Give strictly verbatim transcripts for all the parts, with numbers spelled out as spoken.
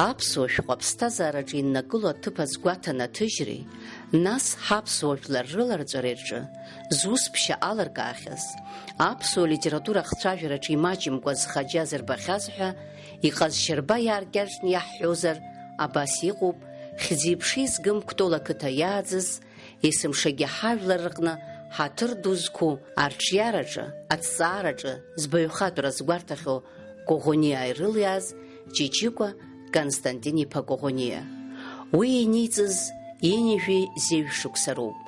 аԥсуа шәҟәы аԥсҭазаараҿы иннакыло аҭыԥ азгәаҭанаҭыжьреи, нас ҳаԥсуа жәлар рыларҵәареи рҿы зус ԥшьа алыркаахьаз, аԥсуа литература ахцәажәараҿы имаҷымкәа зхаџьа зырбахьаз ҳәа, иҟазшьарба иааркьаҿны иаҳҳәозар, абас иҟоуп, хьӡи-ԥшеи згым Кәтол ақыҭа иааӡаз, есымшагьы ҳажәлар рҟны ҳаҭыр ду зқәу арҿиараҿы, аҭҵаараҿы збаҩхатәра згәарҭахьоу Коӷониа ирылиааз Ҷиҷикәа Константин-иԥа Коӷониа. Уи иниҵыз ҩынҩажәи зеижә шықәса роуп,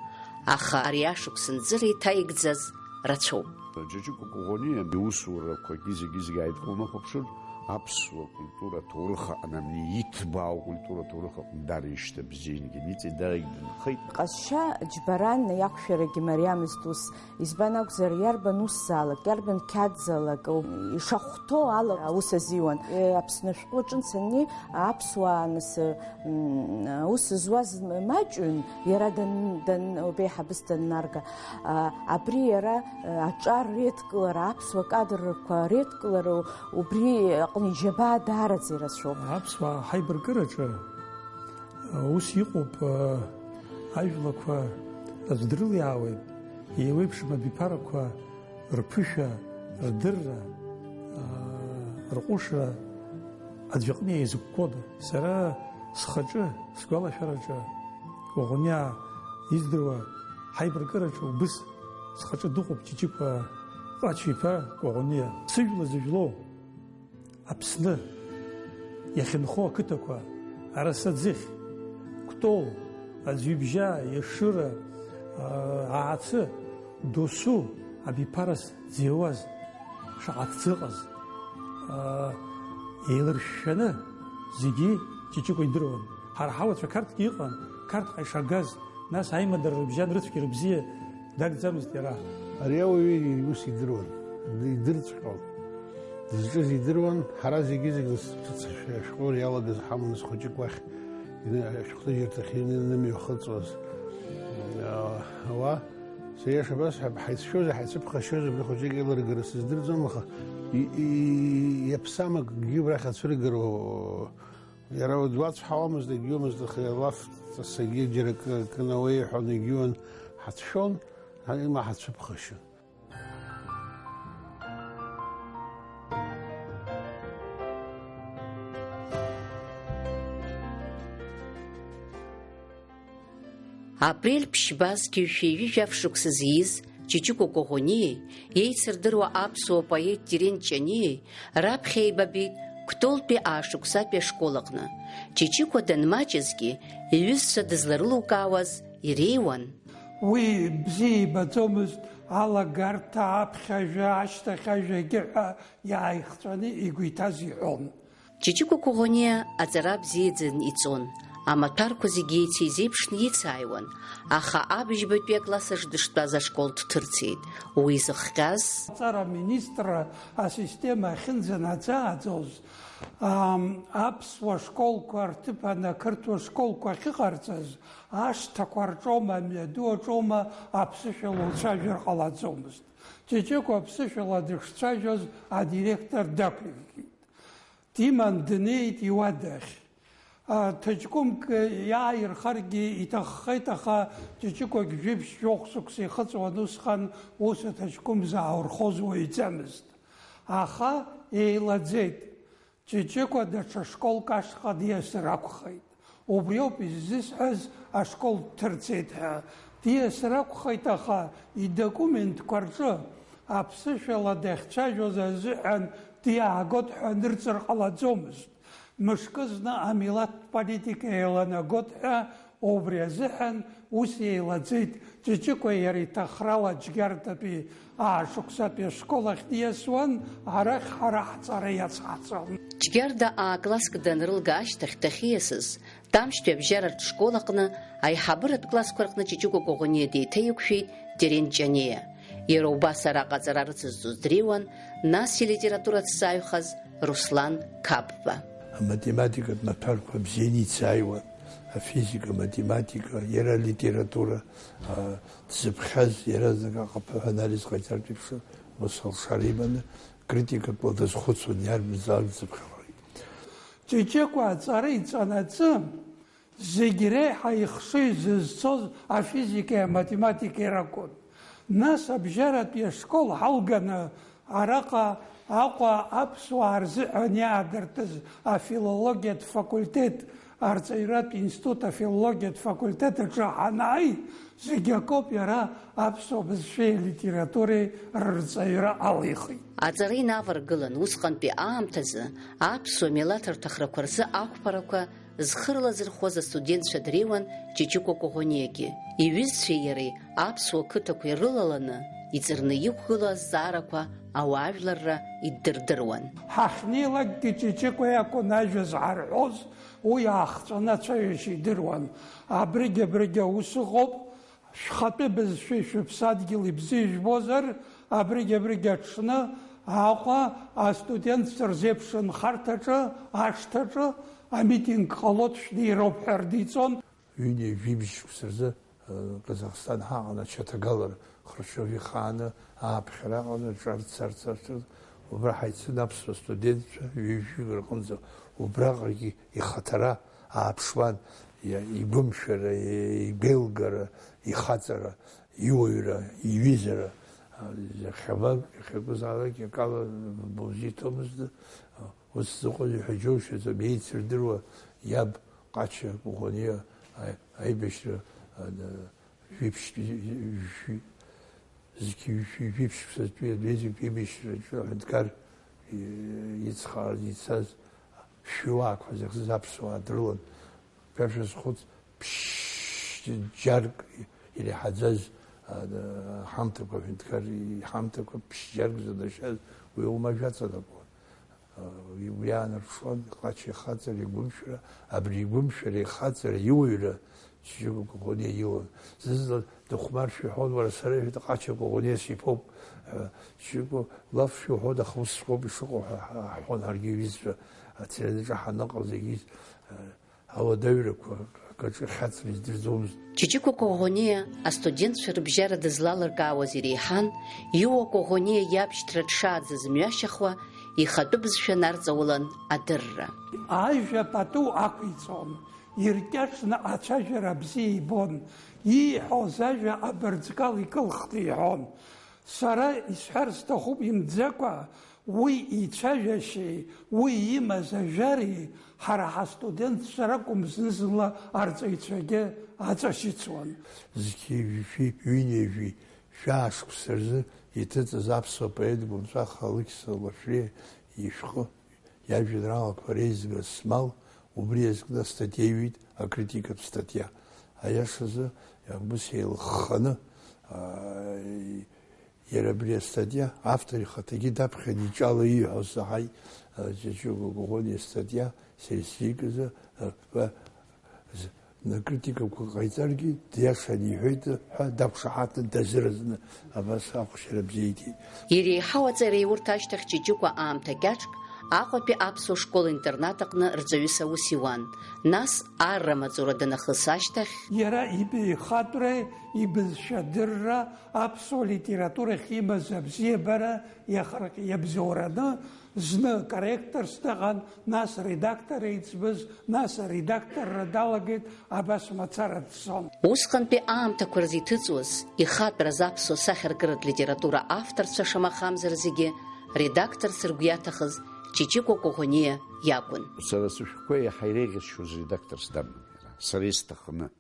аха ари ашықәс нҵыра иҭаигӡаз рацәоуп. Ҷиҷикәа Коӷониа иусурақәагьы зегьы-зегьы ааидкыланы уахәаԥшыр, аԥсуа культура аҭоурых аҟны, абни иҭбаау акультура аҭоурых аҟны дара ишьҭыбзиангьы ниҵеит, дарагьы дынхеит. Ҟазшьа џьбаран иақәшәарагьы мариамызт ус. Избан акәзар, иарбан усзаалак, иарбан қьаадзаалак ишахәҭоу ала аус азиуан. Аԥсны ашәҟәы аҿынӡа саннеи, аԥсуаа нас, м, аус зуаз маҷҩын, иара дан-, дан-, убеиҳабыс даннарга. А, абри иара, а, аҿар реидкылара, аԥсуа кадрқәа реидкылара, убри аҟны иџьабаа даараӡа ирацәоуп. Аԥсуаа ҳаибаркыраҿы, а, ус иҟоуп, а, ажәлақәа аӡә дрылиаауеит, еиуеиԥшым абиԥарақәа рԥышәа, рдырра, а, рҟәышра аӡәаҟны еизыкәкәода? Сара схаҿы, сгәалашәараҿы, Коӷониа издыруа ҳаибаркыраҿы убыс схаҿы дыҟоуп Ҷиҷикәа Ҟача-иԥа Коӷониа. Сыжәла зыжәлоу Аԥсны иахьынхо ақыҭақәа, Арасаӡыхь, Кәтол, Аӡҩыбжьаа, Ешыра, аа, Аацы, досу абиԥарас дзеиуаз шаҟа ҭӡы ыҟаз, аа, еилыршәшәаны зегьы Ҷиҷикәа идыруан. Ҳара ҳауацәа Қарҭгьы иҟан, Қарҭҟа ишагаз, нас аимадара рыбжьан рыцәгьа-рыбзиа дагӡамызт иара. Ари ауаҩы ус идыруан, идырҵәҟьон. Дызҿыз идыруан, ҳара зегьы-зегь нас ҿыц ашәҟәы иалагаз ҳаман, схәыҷык уахь ины-, ашәҟәҭыжьырҭахь ины-, инымҩахыҵуаз, аа, ауаа. Сара иаша басҳәап, ҳаицәшәозеи, ҳаицәыԥхашьозеи, абри хәыҷык еилыргара сыздырӡом, аха и-, и-, иаԥсам акгьы убрахь ацәыргара, иара дуацәҳауамызт, егьиуамызт, аха илаф ҵасагьы џьара акы, акы науеиҳәон, егьиуан, ҳацәшәон, ҳа-, има ҳацәыԥхашьон. Апрель ԥшьба зқьи жәшәи ҩажәи жәаф шықәса зииз Ҷиҷыкәа Коӷониеи, еицырдыруа аԥсуа поет Терент Ҷаниеи раԥхьа еибабеит Кәтолтәи аашықәсатәи ашкол аҟны. Ҷиҷыкәа данмаҷызгьы, иҩызцәа дызларылукаауаз иреиуан. Уи бзиа ибаӡомызт алагарҭа, аԥхьажәа, ашьҭахьажәагьы ҳәа иааихҵәаны игәы иҭаз иҳәон. Ҷиҷыкәа Коӷониа аҵара бзиаӡаны иҵон, амаҭәарқәа зегьы еицеизеиԥшны ицааиуан, аха абыжьбатәи акласс аҿы дыштәаз ашкол дҭырцеит. Уи зыхҟьаз аҵара аминистрра асистема ахьынӡанаӡааӡоз, ам, аԥсуа школқәа рҭыԥаны ақырҭуа школқәа ахьыҟарҵаз, ашҭақәа рҿоума, амҩаду аҿоума аԥсышәала уцәажәар ҟалаӡомызт. Ҷиҷыкәа аԥсышәала дышцәажәоз адиректор дақәикит. Диман днеит иуадахь. А, ҭаҷкәымк иааирхаргьы иҭаххеит, аха Ҷиҷыкәагь жәибжь жәохә шықәса ихыҵуан, усҟан ус аҭаҷкәым зааурхоз уаҩӡамызт. Аха еилаӡеит. Ҷиҷыкәа даҽа школк ашҟа диасыр акәхеит. Убриоуп иззысҳәаз ашкол дҭырцеит ҳәа. Диасыр акәхеит, аха идокументқәа рҿы аԥсышәала дахьцәажәоз азыҳәан диаагот ҳәа нырҵыр ҟалаӡомызт. Мышкы зны амилаҭтә политика еиланагот ҳәа, убри азыҳәан ус еилаӡеит. Ҷиҷыкәа иара иҭахрала Џьгьардатәи аашықәсатәи ашкол ахь диасуан, арахь ҳара ҳҵара иацҳҵон. Џьгьарда аа-класск данрылга ашьҭахь дахьиасыз, Тамшьтәи абжьаратә школ аҟны аиҳабыратә классқәа рҟны Ҷиҷыкәа Коӷониа деиҭаиқәшәеит Терент Ҷаниа. Иара убас араҟа аҵара рыцызҵоз дреиуан, нас илитература дцаҩхаз Руслан Қапба. Аматематикатә маҭәарқәа бзианы ицааиуан, афизика, аматематика, иара алитература, а, дзыԥхьаз, иаразнак аҟаԥыҳәа анализ ҟаиҵартә еиԥш, ус алшара иманы, критикатәла дазхәыцуан, иарбанзаалак дзыԥхьахоит. Ҷыҷыкәа аҵара иҵанаҵы, зегь реиҳа ихшыҩ зызцоз афизикеи аматематикеи ракәын. Нас абжьаратәи ашкол ҳалганы, араҟа Аҟәа аԥсуаа рзыҳәан иаадыртыз афилологиатә факультет, арҵаҩратә институт афилологиатә факультет аҿы ҳанааи, зегь акоуп иара аԥсуа бызшәеи алитературеи рырҵаҩра алихит. Аҵара инаваргылан, усҟантәи аамҭазы аԥсуа милаҭ рҭахрақәа рзы ақәԥарақәа зхы рылазырхәуаз астудентцәа дреиуан Ҷыҷыкәа Коӷониагьы. Иҩызцәеи иареи аԥсуа қыҭақәа ирылаланы, иҵарны иқәгылоу азҵаарақәа ауаажәларра иддырдыруан. Ҳахьнеилакгьы Ҷыҷыкәа иакәын ажәа зҳарҳәоз, уи аахҵәаны ацәажәашьа идыруан. Абригь-абригь аус ыҟоуп, шәхатәы бызшәеи шәыԥсадгьыли бзиа ижәбозар, абригь-абригь аҽны Аҟәа астудентцәа рзеиԥш нхарҭаҿы, ашҭаҿы амитинг ҟалоит, шәнеироуп ҳәа рдиҵон. Ҩынҩажәи жәибжь шықәса рзы, э, Казахстан ҳаҟан ачаҭагалара, Хрушев ихааны ааԥхьара аҟаны ҿарцарц, убра ҳаицын аԥсуа студентцәа ҩажәаҩык рҟынӡа, убраҟагьы ихаҭара ааԥшуан, иа-, игәымшәара, игәеилгара, ихаҵара, иуаҩра, иҩызара, а, иахьабалак, иахьакәызаалак акала бузиҭомызт, а, ус зыҟаз ҳәа џьоушьаӡом, еицырдыруа иаб Ҟача Коӷониа аи-, аибашьра, а, да, жәиԥшьтәи, жәи-, зқьи жәи-, жәиԥшьԥсатәи адәеизатәи аибашьраҿы аҳәынҭқар, и-, ицхрааз ицаз шәиуаақәа зыхьӡыз аԥсуаа дрылан. Ԥашәа зхәыц ԥшь-, џьарк иреиҳаӡаз, а, ҳамҭақәа, аҳәынҭқар иҳамҭақәа ԥшь-, џьарк занашьаз уи уамажә аҵанакуан. А, уи, уи аанарԥшуан, Ҟача ихаҵара, игәымшәара, абри игәымшәара, ихаҵара, иуаҩра Ҷыҷыкәа Коӷониа илан. Зны-зынла дыхәмаршәа иҳәон, уара, сара, иҳәеит, Ҟача Коӷониа сиԥоуп ҳәа. Ҷыҷыкәа лафшәа иҳәон, аха ус шәоуп ишыҟоу ҳәа ҳаҳәон ҳаргьы иҩызцәа, ацеренаҿы ҳаныҟаз егьыс, а, ауадаҩрақәа акаҿы хьаҵра издырӡомызт. Ҷыҷыкәа Коӷониа астудентцәа рыбжьара дызлалыркаауаз иреиҳан, Иуа Коӷониа иабшьҭра дшааӡаз мҩашьахуа, ихатәы бызшәа нарҵаулан адырра. Ажәа пату ақәиҵон, иркьаҿны ацәажәара бзиа ибон, ииҳәоз ажәа абырҵкал икылхны иҳәон. Сара исҳәар сҭахуп имӡакәа, уи ицәажәашьеи, уи имаз ажәареи ҳара ҳастудентцәа ракәым, зны-зынла арҵаҩцәагьы аҵашьыцуан. Зқьи жәшәи ҩынҩажәи шәаа шықәса рзы иҭыҵыз аԥсуа поет гәынҵәаха Алықьса Лашәриа ишәҟәы, иажәеинраалақәа реизга Смал, убри иазкны астатиа иҩит, акритикатә статиа. Аиашазы, ус еилыхханы, аа, иара абри астатиа автор ихаҭагьы даԥхьан иҿала ииҳәо саҳаит, аа, Ҷыҷыкәа Коӷониа астатиа сара исзикыз, аа, ба-, з-, на критикақәа ҟаиҵаргьы, диашан иҳәеит ҳәа дақәшаҳаҭын, дазыразны абас ахәшьара бзиа иҭеит. Иреиҳау аҵареи урҭ ашьҭахь Ҷыҷыкәа аамҭа кьаҿк Аҟәатәи аԥсуа школ-интернат аҟны рҵаҩыс аус иуан, нас арра маҵура данахыс ашьҭахь. Иара ибаҩхатәреи ибызшәадырра, аԥсуа литературахь имаз абзиабара иахарҟь-, иабзоураны, зны корректорс дыҟан, нас редактор еиҵбыз, нас аредакторра далагеит, абас мацара дцон. Усҟантәи аамҭақәа рзы иҭыҵуаз, ихатәраз аԥсуа сахьаркыратә литература авторцәа шамахамзар зегьы редакторс ргәы иаҭахыз Ҷыҷыкәа Коӷониа иакәын. Сара сышәҟәқәа иаҳа иреиӷьасшьоз редакторс даман иара, сара исҭахны.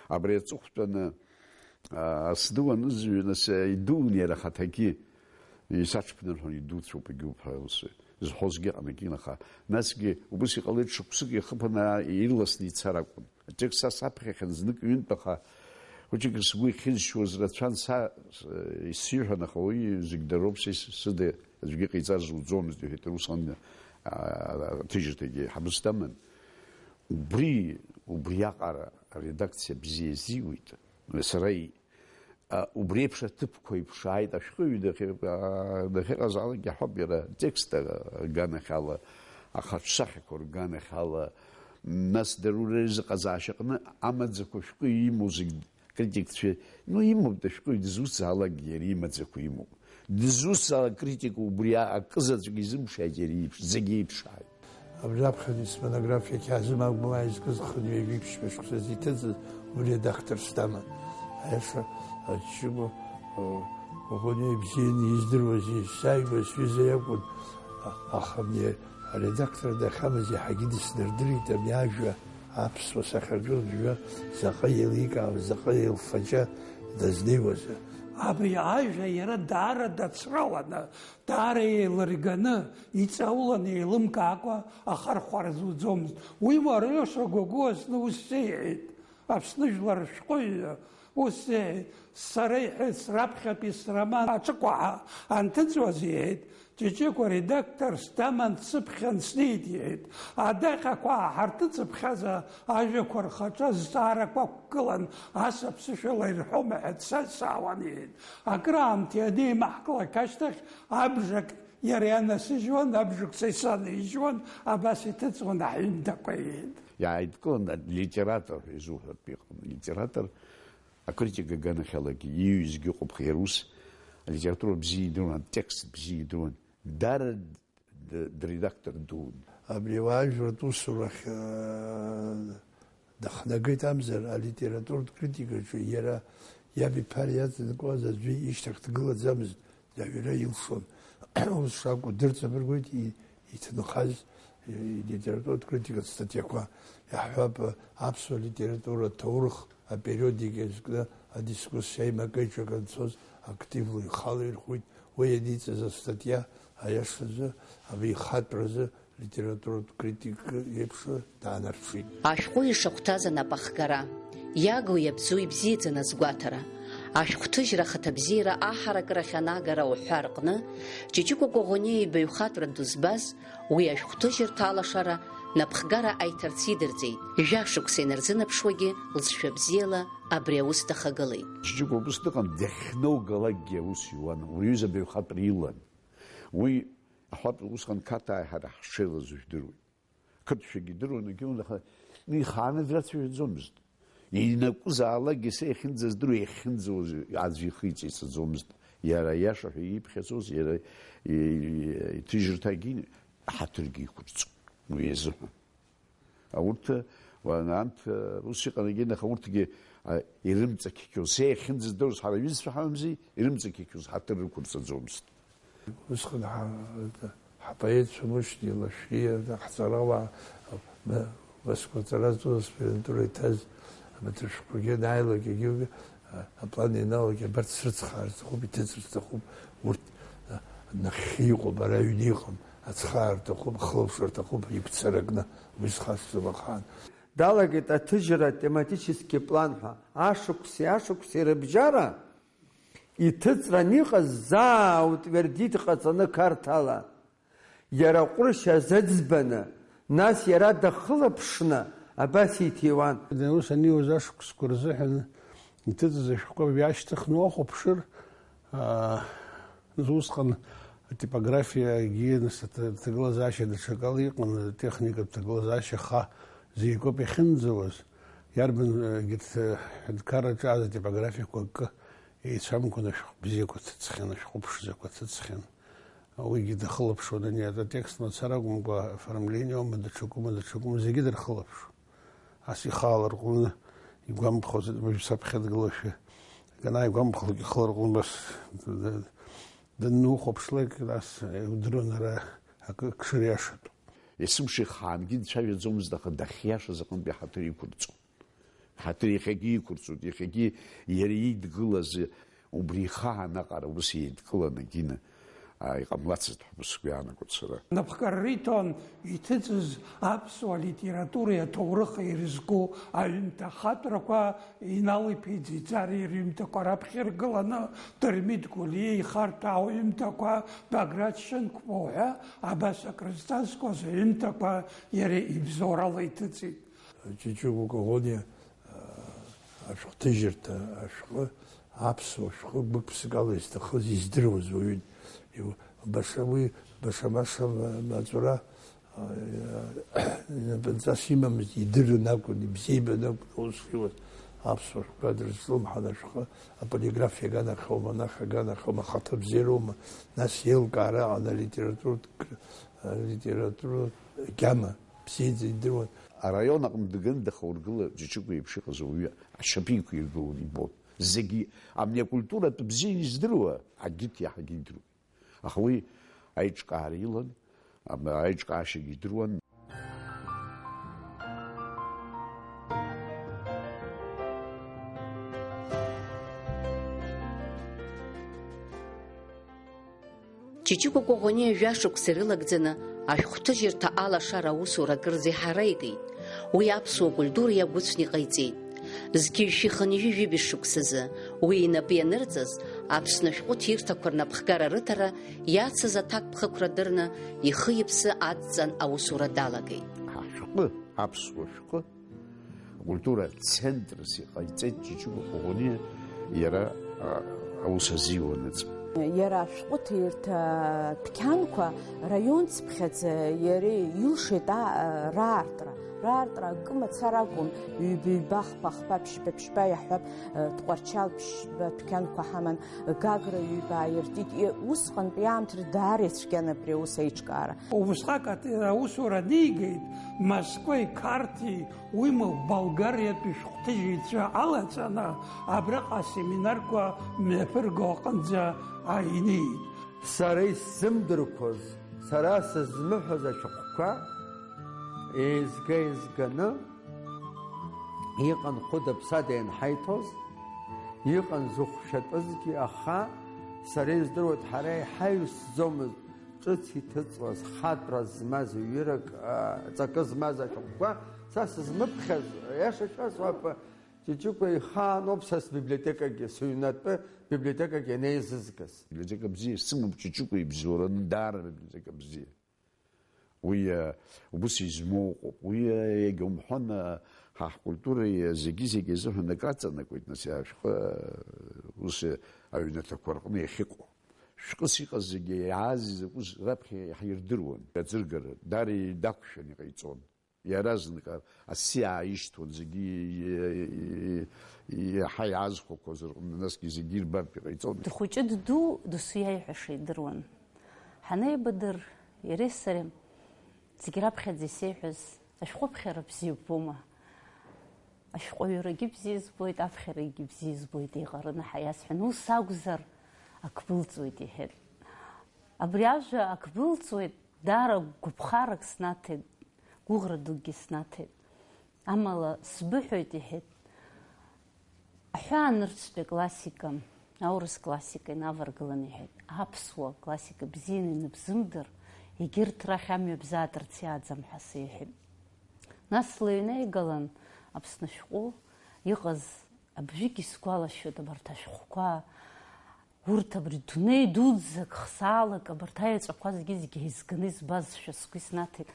Абри аҵыхәтәаны, аа, сдыуан зҩа, нас, идуун иара ахаҭагьы. Исаҽԥнырҳәон, идуцәоуп, егьуп ҳәа ус зҳәозгьы ыҟан, егьин, аха насгьы убыс иҟалеит, шықәсык ихыԥаны ирласны ицар акәын. Аҿык са саԥхьахьан знык-ҩынтә, аха хәыҷык сгәы ихьызшьуаз рацәан, са, с-, исзиҳәон, аха уи зегь дароуп, са ис-, сыда аӡәгьы ҟаиҵар зуӡомызт, иҳәеит, усҟан, аа, аҭыжьырҭагьы ҳабыс даман. Убри, убриаҟара аредакциа бзиа изиуит. Сара и-, а, убри еиԥш аҭыԥқәа иԥшааит, ашәҟәыҩҩы дахьы-, а, дахьыҟазаалакгьы аҳәап, иара атекст аганахьала, ахаҿсахьақәа рганахьала, нас дара урҭ рзыҟазаашьаҟны амаӡақәа шәҟәы имоу зегь критикцәа, ну, имоуп, дышәҟәыҩҩ дызусҭзаалакгьы иара имаӡақәа имоуп. Дызусҭзаалак критика убри акызаҵәык изымԥшааит иара иеиԥш, зегь еиԥшааит. Абри аԥхьатәи смонографиа Қьаазым Агәмаа изкыз хынҩажәи ԥшьба шықәсазы иҭыҵыз уи редакторс даман. Аиаша, Ҷҷыба, э, Коӷониа ибзианы издыруаз, сааигәа сҩыза иакәын, а-, аха абни аредактор дахьамаз иаҳагьы дысдырдырит, абни ажәа, аԥсуа сахьаркыратә жәа заҟа еиликаауаз, заҟа еилфаҷа дазнеиуазар. Абри ажәа иара даара дацраланы, даара еилырганы, иҵауланы еилымкаакәа ахархәара зуӡомызт. Уи уара иашагәагәуа зны ус сеиҳәеит, Аԥсны жәлар шәҟәыҩҩы ус сеиҳәеит, сара иҳәеит, раԥхьатәи сроман Аҿыкәаҳа анҭыҵуаз иҳәеит, Ҷыҷыкәа редакторс даман дсыԥхьан снеит иҳәеит. Адаҟьақәа ааҳарҭыҵыԥхьаза ажәақәа рхаҿы азҵаарақәа ықәгылан, ас аԥсышәала ирҳәома ҳәа дсазҵаауан иҳәеит. Акраамҭа ианеимаҳклак ашьҭахь абжак иара ианасыжьуан, абжак са исанижьуан, абас иҭыҵуан аҳәымҭақәа иҳәеит. Иааидкылан алитератор ҳәа изуҳәартә иҟан. Алитератор акритика аганахьалагьы ииҩызгьы ыҟоуп, иара ус алитература бзиа идыруан, атекст бзиа идыруан. Дара д-, дредактор дуун. Абри ауаажәларратә усурахь, аа, дахнагеит амзар, алитературатә критикаҿы иара иаб иԥара иаҵанакуаз аӡәы ишьҭахь дгылаӡамызт, аҩра илшон. Ус шакәу дырҵабыргуеит и-, иҭынхаз, и-, илитературатә критикатә статиақәа. Иаҳҳәап, аԥсуа литература аҭоурых апериодика иазкны адискуссиа аимакеиҿак анцоз активла ихала ирхәит. Уи ианиҵаз астатиа, аиашазы, абаҩхатәразы литературатә критик еиԥш даанарԥшит. Ашәҟәы ишахәҭаз анапахгара, иагу иабзоу ибзиаӡаны азгәаҭара, ашәҟәҭыжьра ахаҭабзиара аҳаракырахь анагара уҳәа рҟны, Ҷыҷыкәа Коӷониа ибаҩхатәра ду збаз, уи ашәҟәҭыжьырҭа алашара напхгара аиҭарц идырҵеит, жәашықәса инарзынаԥшуагьы лҵшәа бзиала абри аус дахагылеит. Ҷыҷыкәа убыс дыҟан, дахьноугалакгьы аус иуан, уи иҩыза абаҩхатәра илан. Уи аҳәатә усҟан Қаҭаа ҳара ҳшеилаз жәдыруеит. Қырҭшәагьы идыруан, егьиуан, аха ихааны драцәажәаӡомызт. Ианакәызаалакгьы са иахьынӡаздыруа, иахьынӡауаз аӡә ихы иҵеицаӡомызт. Иара аиаша ҳәа ииԥхьаӡоз, иара и-, и-, иҭыжьырҭагьы ҳаҭыргьы иқәырҵон уи азыҳәан. Урҭ, уа, анҭ, ус иҟан егьин, аха урҭгьы, а, ирымҵақьқьоз, са иахьынӡаздыруаз, ҳара ҩызцәа ҳамамзи, ирымҵақьқьоз ҳаҭыр рықәырҵаӡомызт. Усҟан ҳа-, ҳапоетцәа Мушьни, Лашәриа, ҳҵарауаа, ма-, Москва аҵара зҵоз аспирантура иҭаз амаҭәашәҟәқәагьы анааилак, егьиугьы, а, аплан ианалак, абарҭ срыцхраар сҭахуп, иҭыҵыр сҭахуп, урҭ, а, нахьхьи иҟоуп, ара аҩны иҟам, ацхраар рҭахуп, ахылаԥшра рҭахуп, игәцаракны, уи схашҭӡом ахаан. Далагеит аҭыжьра тематически план ҳәа, ашықәси ашықәси рыбжьара иҭыҵран иҟаз заа утвердит ҟаҵаны Қарҭала. Иара ҟәрышь азыӡбаны, нас иара дахылаԥшны абас иҭиуан. Ус аниуаз ашықәсқәа рзыҳәан иҭыҵыз ашәҟәқәа ҩашьҭыхны уахәаԥшыр, аа, усҟан атипографиагьы, нас, аҭ-, аҭагылазаашьа даҽакала иҟан, атехникатә ҭагылазаашьа ха зегь акоуп иахьынӡауаз. Иарбан, э, егьырҭ, э, ҳәынҭқарраҿы ааз атипографиақәа акы еицәамкәан ашәҟәы бзиақәа ҭыҵхьан, ашәҟәы ԥшӡақәа ҭыҵхьан. Уигьы дахылаԥшуан, ани атекст мацара акәымкәа, оформлениоума, даҽакума, даҽакума, зегьы дырхылаԥшуан. Ас ихала рҟны игәамԥхоз, уажә саԥхьа дгылошәа, ак анааигәамԥхалак ихы ларҟәны, бас д-, д-, данухәаԥшлак, нас, э, удыруан ара акы кшыр иашатәу. Есымша ихаангьы дцәажәаӡомызт, аха дахьиашаз аҟынтәи ҳаҭыр иқәырҵон. Ҳаҭыр иахьагьы иқәырҵоит, иахьагьы иара идгылаз убри ихаан аҟара ус еидкыланы Гина, а, иҟамлацызт ҳәа сгәы иаанагоит сара. Напхгара риҭон иҭыҵыз аԥсуа литературеи аҭоурыхи ирызку аҩымҭа ахатәрақәа Инал-иԥа Ӡиӡариа рҩымҭақәа раԥхьа иргыланы, Дырмит Гәлиа ихарҭәаау аҩымҭақәа, Баграт Шьынқәба уҳәа абас акрызҵазкуаз аҩымҭақәа иара ибзоурала иҭыҵит. Ҷыҷыкәа Коӷониа, аа, ашәҟәҭыжьырҭа ашәҟәы, аԥсуа шәҟәы гәык-ԥсыкала изҭахыз, издыруаз уаҩын. Иу-, баша уи, баша-маша ма-, маҵура, аа, инапынҵас имамызт, идырын акәын, ибзиабан акәын аус шиуаз. Аԥсуа шәҟәқәа дрызҿлымҳан ашәҟәы, аполиграф иаганахьоума, анахь аганахьоума, ахаҭа бзиароума, нас еилкаара аҟан алитературатә кр-, алитературатә Гьама бзиаӡа идыруан. Араион аҟны дганы дахаургылар, Ҷыҷыкәа еиԥш иҟаз ауаҩы ашьапы иқәиргылон, ибон. Зегьы, абни акультуратә бзиа издыруа агьырҭ иаҳагьы идыруан. Аха уи аиҿкаара илан, ам-, аиҿкаашьагьы идыруан. Ҷыҷыкәа Коӷониа жәашықәса ирылагӡаны ашәҟәҭыжьырҭа алашара аусура акырӡа иҳараигеит. Уи аԥсуа культура иагәыцәны иҟаиҵеит. Зқьи жәшәи хынҩажәи жәибжь шықәсазы уи инапы ианырҵаз, Аԥсны ашәҟәы ҭирҭақәа рнапхгара рыҭара иацыз аҭакԥхықәра дырны, ихы-иԥсы адҵан аусура далагеит. Ҳашәҟәы, аԥсуа шәҟәы, акультура центрс иҟаиҵеит Ҷыҷыкәа Коӷониа иара, а, аус азиуанаҵ. Иара ашәҟәы ҭирҭа дәқьанқәа раион цыԥхьаӡа иара илшеит, а, а, раартра. Раартра акы мацара акәым, ҩба-ҩба, хԥа-хԥа, ԥшьба-ԥшьба иаҳҳәап, а, Тҟәарчал ԥшьба дәқьанқәа ҳаман, Гагра ҩба ааиртит. И-, усҟантәи аамҭа даара ицәгьан абри аус аиҿкаара. Убысҟак ат-, аусура анигеит, Москвеи Қарҭи, уимоу, Болгариатәи шәҟәҭыжьҩцәа алаҵаны, абраҟа асеминарқәа мҩаԥырго аҟынӡа, а, инеит. Сара исзымдырқәоз, сара сызмыҳәоз ашәҟәқәа еизга-еизганы иҟан хәыда-ԥсада ианҳаиҭоз, иҟан зыхәшәатәызгьы, аха сара издыруеит, ҳара иҳаҩсӡомызт ҿыц иҭыҵуаз, хатәра змаз, ҩырак, а, ҵакы змаз ашәҟәқәа, са сызмыԥхьаз, аиаша шәасҳәап, Ҷыҷыкәа ихаан ауп са сбиблиотекагьы, сыҩнатәы библиотекагьы анеизызгаз. Библиотека бзиа сымоуп, Ҷыҷыкәа ибзоураны, даара библиотека бзиа. Уи, а, убыс измоу ыҟоуп. Уи, а, иагьа умҳәан, а, ҳа ҳкультура, а, зегьы-зегьы азыҳәан акы аҵанакуеит, нас, ашәҟәы, а, ус, а, аҩнаҭақәа рҟны иахьыҟоу. Шәҟәыс иҟаз зегьы, иааз изакәыз раԥхьа иаҳирдыруан. Аӡыргара даара идақәшәан иҟаиҵон. Иаразнак а-, асы ааишьҭуан, зегьы и-, и-, и-, иаҳа иаазхәақәоз рҟны, насгьы зегьы ирбартә иҟаиҵон. Дхәыҷы дду досу иаиҳәаша идыруан. Ҳанеибадыр, иареи сареи зегь раԥхьаӡа исеиҳәаз, ашәҟәыԥхьара бзиа ббома? Ашәҟәыҩрагьы бзиа збоит, аԥхьарагьы бзиа збоит, еиҟараны ҳаиасҳәан, ус акәзар, ак былҵуеит, иҳәеит. Абри ажәа ак былҵуеит, даара гәыԥхарак снаҭеит, гәыӷра дукгьы снаҭеит. Амала сбыҳәоит, иҳәеит. Аҳәаанырцәтәи аклассика, аурыс классика инаваргылан, иҳәеит. Аԥсуа классика бзианы иныбзымдыр, егьырҭ рахь амҩа бзаадырц иааӡам ҳәа сеиҳәеит. Нас слыҩнеигалан, Аԥсны ашәҟәы иҟаз абжьыгь исгәалашәоит, абарҭ ашәҟәқәа, урҭ абри дунеи дуӡӡак, хсаалак, абарҭ аеҵәақәа зегьы-зегьы еизганы избазшәа сгәы иснаҭеит.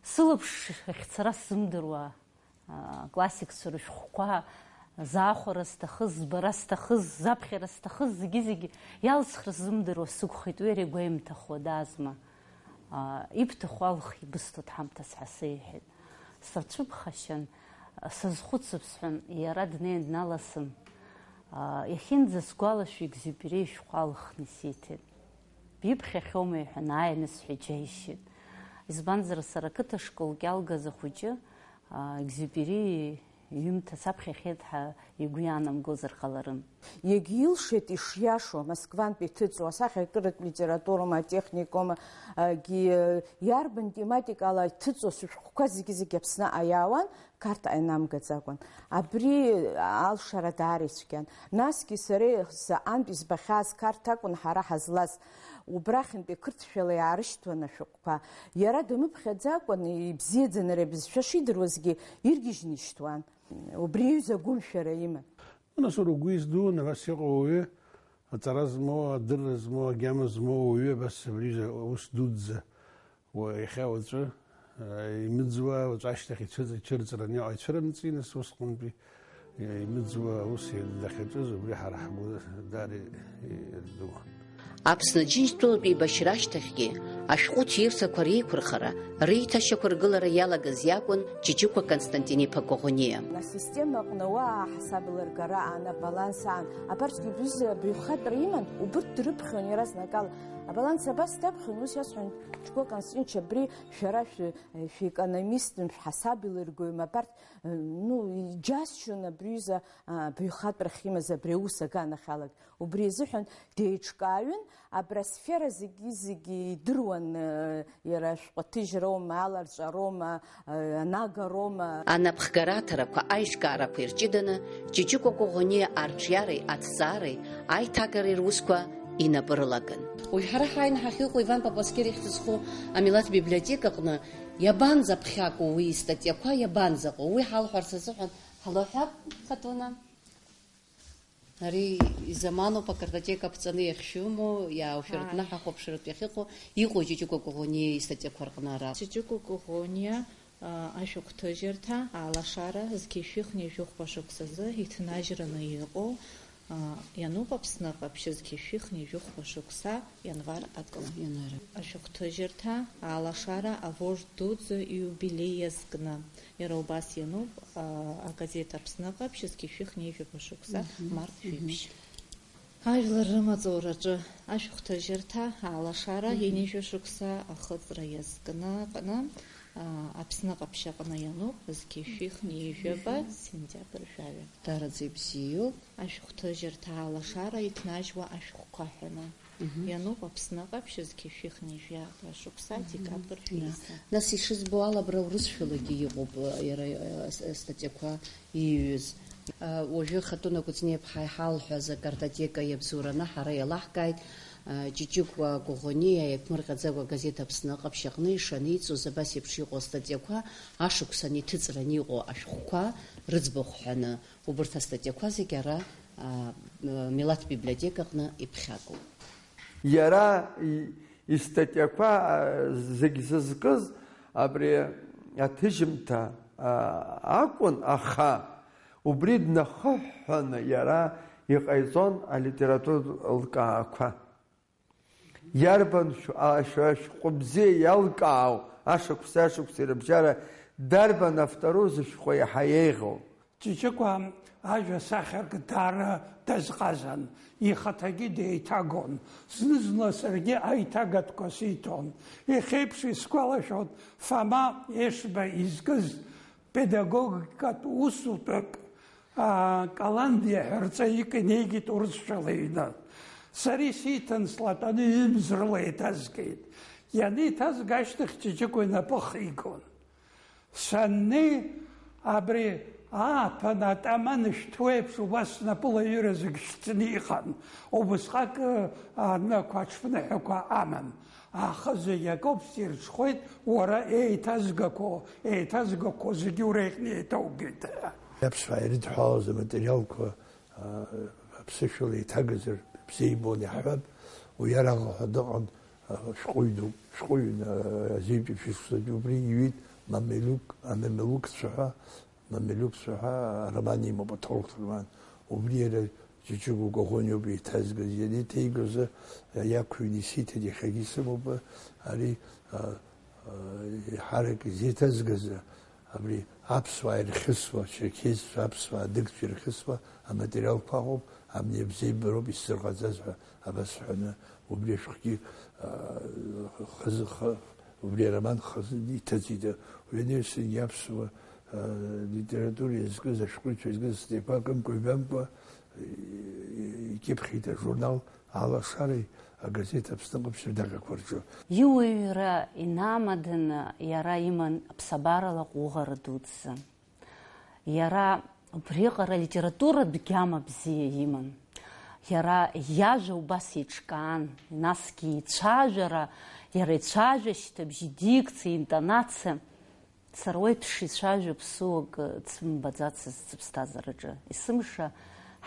Сылаԥш ахьцара сзымдыруа, а, классикцәа рышәҟәқәа заахәара сҭахыз, збара сҭахыз, заԥхьара сҭахыз, зегьы-зегьы иалсхра сзымдыруа сықәхеит, уи иара игәеимҭахуа даазма? А, ибҭаху алх ибысҭоит ҳамҭас ҳәа сеиҳәеит. Сацәыԥхашьан, сазхәыцып сҳәан, иара днеин дналасын, а, иахьынӡасгәалашәо Екзиупери ишәҟәы алхны исиҭеит. Биԥхьахьоума, иҳәан, ааины сҳәеит, џьаишьеит. Избанзар, сара ақыҭа школ кьалгаз ахәыҷы, а, Екзиупери иҩымҭа саԥхьахьеит ҳәа игәы иаанамгозар ҟаларын. Егьилшеит ишиашоу, Москвантәи иҭыҵуа асахьаркыратә литературоума, атехникоума, агьи, иарбан тематикала иҭыҵуа сышәҟәқәа зегьы-зегьы Аԥсны аиаауан, Қарҭ аинамгаӡакәан. Абри алшара даара ицәгьан. Насгьы сара заҟантә избахьаз Қарҭ акәын ҳара ҳазлаз. Убрахьынтәи қырҭшәала иаарышьҭуан ашәҟәқәа. Иара дамыԥхьаӡакәан, ибзиаӡаны иара бызшәа шидыруазгьы иргьежьны ишьҭуан. Убри иҩыза агәымшәара иман. Нас уара угәы издуны абас иҟоу ауаҩы, аҵара змоу, адырра змоу, агьама змоу ауаҩы абас абри аус дуӡӡа уа-, иахьа уаҵәы, а, имыӡуа, уаҵәы ашьҭахь ицәыҵ-, ицәырҵраны иҟоу ицәырымҵи, нас усҟантәи, а, имыӡуа аус дахьаҿыз, убри ҳара ҳгәы даара ирдыруан. Аԥсны Џьынџьтәылатә еибашьра ашьҭахьгьы ашәҟәы ҭирҭәақәа реиқәырхара, реиҭашьақәыргылара иалагаз иакәын Ҷыҷыкәа Константин-иԥа Коӷониа. Асистема аҟны уа аҳасаб лыргара аан, абаланс аан. Абарҭгьы убри абаҩхатәра иман, убырҭ дрыԥхьон иаразнакала. Абаланс абас даԥхьон, ус иасҳәон, Ҷыҷыкәа Константинович, абри шәара шәы-, шәекономистым, шәҳасаб илыргоим, абарҭ, ну, иџьасшьон абри аҩыза, а, абаҩхатәрахь имаз абри аус аганахьалак. Убри азыҳәан деиҿкааҩын, абра асфера зегьы-зегьы идыруан, э, иара ашәҟәы аҭыжьроума, аларҵәароума, э, анагароума. Анапхгара аҭарақәа, аиҿкаарақәа ирҷыданы, Ҷыҷыкәа Коӷониа арҿиареи аҭҵаареи аиҭагареи русқәа инапы рылаган. Уажә ҳара ҳааины ҳахьыҟоу Иван Папуаскьыр ихьӡ зху амилаҭ библиотека аҟны иабанӡаԥхьакәу уи истатиақәа, иабанӡаҟоу, уи ҳалҳәарц азыҳәан ҳлаҳәап, Хатуна. Ари изаманоуп, акартотека ԥҵаны иахьшәымоу, иааушәыртны Ааи. Ҳахәаԥшратә иахьыҟоу, иҟоу Ҷыҷыкәа Коӷониа истатиақәа рҟны ара. Ҷыҷыкәа Коӷониа, а, ашәҟәҭыжьырҭа, алашара, зқьи жәшәи хынҩажәи хәба шықәсазы иҭнажьраны иҟоу, а, иануп Аԥсны ҟаԥшь зқьи жәшәи хынҩажәи хәба шықәса ианвар акы. Ианвар. Ашәҟәҭыжьырҭа, алашара, авожд дуӡӡа иубилеи иазкны. Иара убас иануп, а, агазеҭ Аԥсны ҟаԥшь зқьи жәшәи хынҩажәи жәаба шықәса, Мгм. Март Мгм. Жәиԥшь. Ажәлар рымаҵураҿы ашәҟәҭыжьырҭа, алашара, Мгм. Ҩынҩажәа шықәса ахыҵра иазкны аҟны, а, Аԥсны ҟаԥшь аҟны иануп, зқьи жәшәи хынҩажәи жәаба, Мгм. Сентиабр жәаҩа. Даараӡа ибзиоуп. Ашәҟәҭыжьырҭа, алашара, иҭнажьуа ашәҟәқәа ҳәаны. Мгм. Иануп Аԥсны ҟаԥшь зқьи жәшәи хынҩажәи жәаба шықәса, Мгм. Декабр Иа. Жәиса. Нас ишызбо ала, абра урысшәалагьы иҟоуп, иара, э, с-, статиақәа ииҩыз. Э, уажәы Хатуна Кәыҵниаԥҳа иҳалҳәаз акартотека иабзоураны ҳара иалаҳкааит, э, Ҷыҷыкәа Коӷониа иаиԥмырҟьаӡакәа агазеҭ Аԥсны ҟаԥшь аҟны ишаниҵоз абас еиԥш иҟоу астатиақәа, ашықәс аниҭыҵран иҟоу ашәҟәқәа рыӡбахә ҳәаны. Убырҭ астатиақәа зегь ара, а, милаҭ библиотекаҟны иԥхьакуп. Иара и-, истатиақәа, а, зегь зызкыз абри аҭыжьымҭа, а, акәын, аха убри днахыҳәҳәаны иара иҟаиҵон алитературатә лкаақәа. Иарбан шә-, а, шә-, ашәҟәы бзиа иалкаау, ашықәси ашықәси рыбжьара дарбан автору зышәҟәы иаҳа еиӷьу? Ҷыҷыкәа ажәа сахьарк даара дазҟазан, ихаҭагьы деиҭагон, зны-зынла саргьы аиҭагатәқәа сиҭон. Иахьеиԥш исгәалашәон Фома Ешба изкыз педагогикатә усутәык, аа, Каланди аҳәарҵа ик инеигеит урысшәала иҩны. Сара исиҭан слатәаны ҩымз рыла еиҭазгеит. Ианеиҭазга ашьҭахь Ҷыҷыкәа инапы ахигон. Саннеи, абри ааԥын атаман шәҭуеиԥш убас снапы лаҩыра зегь шьҭны иҟан. Убысҟак, аа, аныҳәақәа аҽԥныҳәақәа аман. Аха зегь акоуп, сирҽхәеит, уара еиҭазгақәо, еиҭазгақәо зегьы уреиӷьны еиҭаугеит. Аԥсуаа ирыдҳәалаз аматериалқәа, а, аԥсышәала еиҭагазар бзиа ибон иаҳҳәап, уи арахә ҳәа дыҟан, а, шәҟәыҩҩы дук, шәҟәыҩҩы, а, азеиԥш ишықәсатәи убри иҩит, Мамилук, амамилукцәа ҳәа, Мамилукцәа ҳәа ароман имоуп, аҭоурыхтә роман. Убри иара Ҷыҷыкәа Коӷониоуп еиҭазгаз, иара иҭеигоз иақәыҩны исиҭеит, иахьагьы исымоуп ари, а, а, еиҳарак изеиҭазгаз, абри аԥсуаа ирхьысуа, ачерқьесцәа, аԥсуаа адыгцәа ирхьысуа аматериалқәа ыҟоуп, абни абзиабароуп исзырҟаҵаз ҳәа абас ҳәаны, убри ашәҟәгьы, а, хазы-, ха-, убри ароман хазы иҭыҵит. Уи анаҩсангьы аԥсуа, а, литература иазкыз, ашәҟәыҩҩцәа иазкыз астатиақәа акымкәа-ҩбамкәа икьыԥхьит ажурнал Алашареи агазеҭ Аԥсны ҟаԥшь рыдаҟьақәа рҿы. Иуаҩра инамаданы иара иман аԥсабарала аҟәыӷара дуӡӡа. Иара убриаҟара литературатә гьама бзиа иман. Иара иажәа убас еиҿкаан, насгьы ицәажәара, иара ицәажәашьҭыбжь, идикциа, интонациа. Сара уеиԥш ицәажәо ԥсуак дсымбаӡацызт сыԥсҭазаараҿы. Есымша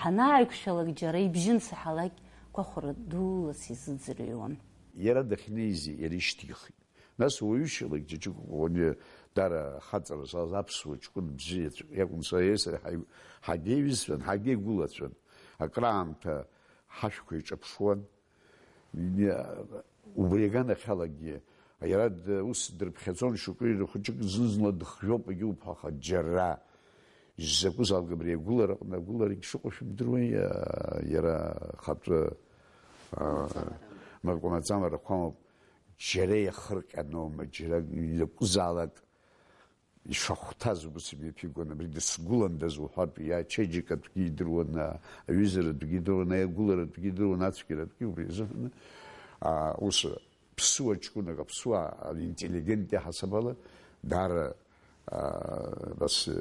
ҳанааиқәшәалак, џьара ибжьы нсаҳалак, гәахәара дула сизыӡырҩуан. Иара дахьнеизи иара ишьҭихит. Нас уаҩышьалак Ҷыҷыкәа Коӷониа дара ахаҵара злаз аԥсуа ҷкәын бзиаҵәҟьа иакәын, сара иареи сареи ҳаи-, ҳагьеиҩызцәан, ҳагьеигәылацәан. Акраамҭа ҳашәқәа еиҿаԥшуан. Убри аганахьалагьы, иара д-, ус дрыԥхьаӡон, шьоукы хәыҷык зны-зынла дыхжәоуп, егьуп, аха џьара изакәызаалак абри агәылараҟны, агәыларагь шыҟоу шәымдыруеи, а, иара ахатәы, а, макәамаҵамарақәа амоуп, џьара иахырҟьаноума, џьара изакәызаалак ишахәҭаз убыс имҩаԥигон, абри дысгәыландаз уҳәартә, иачеиџьыкатәгьы идыруан, аҩызаратәгьы идыруан, аиагәыларатәгьы идыруан, ацәгьаратәгьы, убри азыҳәан, а, ус ԥсуа ҷкәынак, аԥсуа интеллигент иаҳасаб ала, даара, а, абас, э,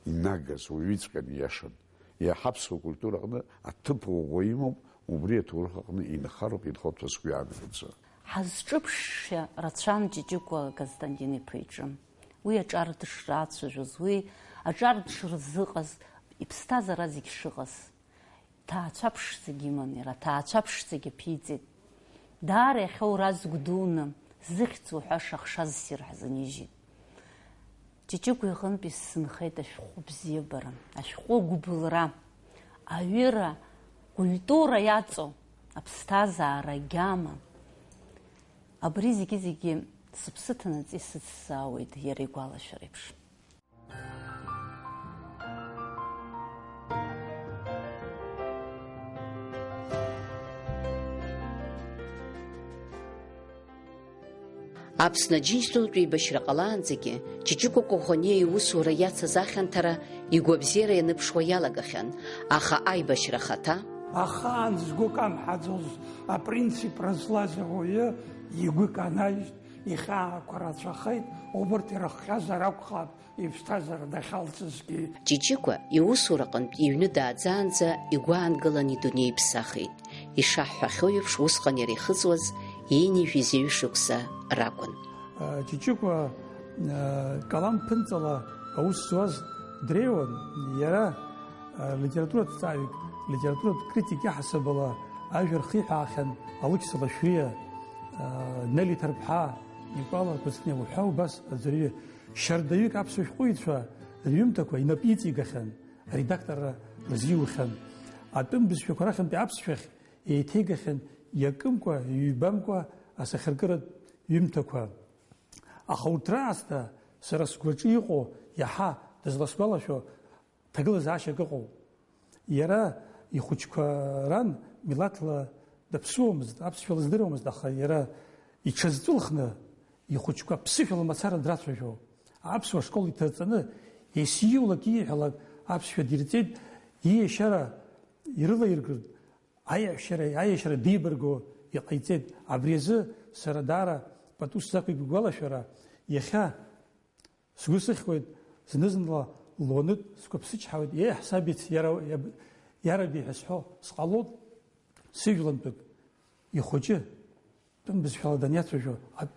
инагаз уаҩыҵәҟьан ииашан. Иаҳа аԥсуа культура аҟны аҭыԥ ӷәӷәа имоуп, убри аҭоурых аҟны инхароуп, инхоит ҳәа сгәы иаанагоит сара. Ҳазҿыԥшшьа рацәан Ҷыҷыкәа Константин-иԥа иҿы. Уи аҿар дышрацәажәоз, уи аҿар дшырзыҟаз, иԥсҭазаара зегь шыҟаз. Ҭаацәа ԥшӡагь иман иара, ҭаацәа ԥшӡагь аԥиҵеит. Даара иахьа уразгә дуны, зыхьӡ уҳәаша ахшаз ссир ҳзынижьит. Ҷыҷыкәа иҟынтәи сзынхеит ашәҟәы бзиабара, ашәҟәы агәыбылра, аҩыра, культура иаҵоу, аԥсҭазаара агьама. Абри зегьы-зегьы сыԥсы ҭанаҵы исыцзаауеит иара игәалашәара еиԥш. Аԥсны Аџьынџьтәылатә еибашьра ҟалаанӡагьы, Ҷыҷыкәа Коӷониа иусура иацыз ахьанҭара игәабзиара ианыԥшуа иалагахьан, аха аибашьра ахаҭа, ахаан згәы камҳаӡоз апринципра злаз ауаҩы игәы канаижьт, ихьаақәа рацәахеит, убырҭ ирыхҟьазар акәхап, иԥсҭазаара дахьалҵызгьы. Ҷыҷыкәа иусураҟынтә иҩны дааӡаанӡа игәаангылан идунеи иԥсахит. Ишаҳҳәахьоу еиԥш, усҟан иара ихыҵуаз ҩынҩажәи жәаҩа шықәса ракәын. Ҷыҷыкәа, калам ԥынҵала аус зуаз дреиуан. Иара, литератураҭҵааҩык, литературатә критик иаҳасаб ала ажәа рхиҳәаахьан Алықьса Лашәриа, Нели Ҭарԥҳа, Никәала Кәыҵниа уҳәа убас аӡәырҩы. Шьардаҩык аԥсуа шәҟәыҩҩцәа рҩымҭақәа инап иҵигахьан, аредакторра рзиухьан. Атәым бызшәақәа рахьынтәи аԥсшәахь еиҭеигахьан иакымкәа, иҩбамкәа асахьаркыратә ҩымҭақәа. Аха урҭ раасҭа сара сгәаҿы иҟоу, иаҳа дызласгәалашәо, ҭагылазаашьак ыҟоуп. Иара ихәыҷқәа ран милаҭла даԥсуамызт, аԥсшәа лыздыруамызт, аха иара иҽазҵәылхны ихәыҷқәа ԥсышәала мацара драцәажәо. Аԥсуа школ иҭаҵаны, есиулак ииҳәалак аԥсшәа дирҵеит, ииашьара ирылаиргартә, аиаҳәшьара, аиашьара деибарго иҟаиҵеит. Абри азы сара даара пату сзақәиго игәалашәара, иахьа Сгәы сыхьуеит, зны-зынла луанытә сқәыԥсычҳауеит, ееҳ, сабиц, иара, иаб-, иараби ҳәа сҳәо сҟалоит, сыжәлантәык ихәыҷы тәым бызшәала даниацәажәо, а,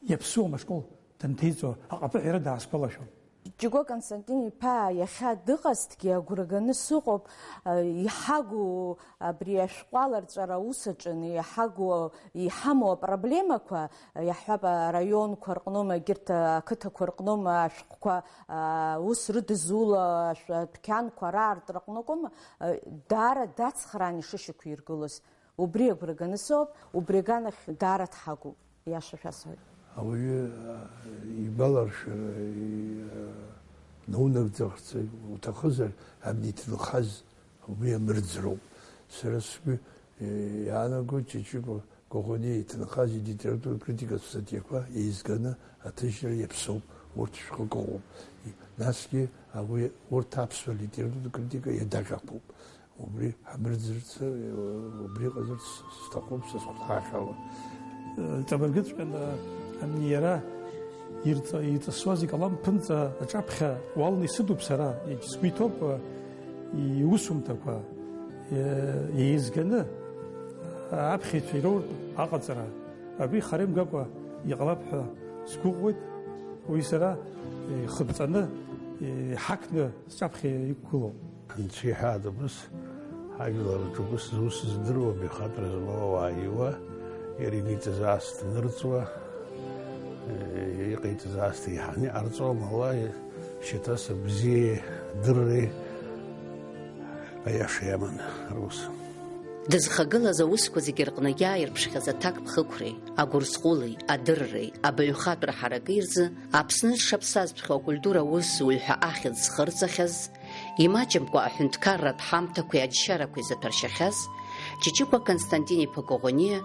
иаԥсуам ашкол данҭеиҵо, аҟаԥыҳәа иара даасгәалашәом. Ҷыгәа Константин-иԥа иахьа дыҟазҭгьы агәра ганы сыҟоуп, а, иҳагу Абри ашәҟәы аларҵәара аус аҿы иҳагу, иҳамоу апроблемақәа, иаҳҳәап, араионқәа рҟноума, егьырҭ ақыҭақәа рҟноума ашәҟәқәа, а, ус рыдызуло ашә-, адәқьанқәа раартра аҟныкоума, а, даара дацхраан ишышьақәиргылоз. Убри агәра ганы соуп, убри аганахь даара дҳагуп. Иаша шәасҳәоит. Ауаҩы, а, игәаларшәара, и-, а, наунагӡарц уҭахызар, абни иҭынхаз убри амырӡроуп. Сара сгәы, е, иаанагоит, Ҷыҷыкәа Коӷониа иҭынхаз илитературатә критикатә статиақәа еизганы аҭыжьра иаԥсоуп, урҭ шәҟәык ыҟоуп. И-, насгьы ауи, урҭ аԥсуа литературатә критика иадаҟьақәоуп. Убри ҳамырӡырц, убри ҟазарц сҭахуп са схәҭаахьала. Ҵабыргыҵәҟьаны ани иара ирҵа-, иҵысуаз икалам ԥынҵа аҿаԥхьа уалны исыдуп сара, егь сгәы иҭоуп, иусумҭақәа, е-, еизганы аԥхьаҩцәа ироуртә аҟаҵара. Абри хара имгакәа иҟалап ҳәа сгәыӷуеит, уи сара ихыдҵаны, иҳақны сҿаԥхьа иқәгылоуп. Анцәа иҳәаадоуп, ус, ҳажәлар рҿы ус зус здыруам, ихатәра змоу ауаа иуа, иара иниҵаз аасҭа нырҵуа, иҟаиҵаз аасҭа иаҳаны иҟарҵо, амала шьаҭас абзиеи адырреи аиаша иаман рус. Дызхагылаз аусқәа зегьы рҟны иааирԥшхьаз аҭакԥхықәреи, агәырҵҟәылеи, адырреи, абаҩхатәра ҳараки рзы Аԥсны зҽаԥсазтәхьоу акультура аусзуҩ ҳәа ахьӡ зхырҵахьаз, имаҷымкәа аҳәынҭқарратә ҳамҭақәеи аџьшьарақәеи заҭәаршьахьаз, Ҷыҷыкәа Константин-иԥа Коӷониа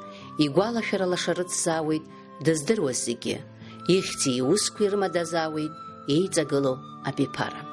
игәалашәара лаша рыцзаауеит, дыздыруаз зегьы, ихьӡи иусқәеи рымадазаауеит еиҵагылоу абиԥара.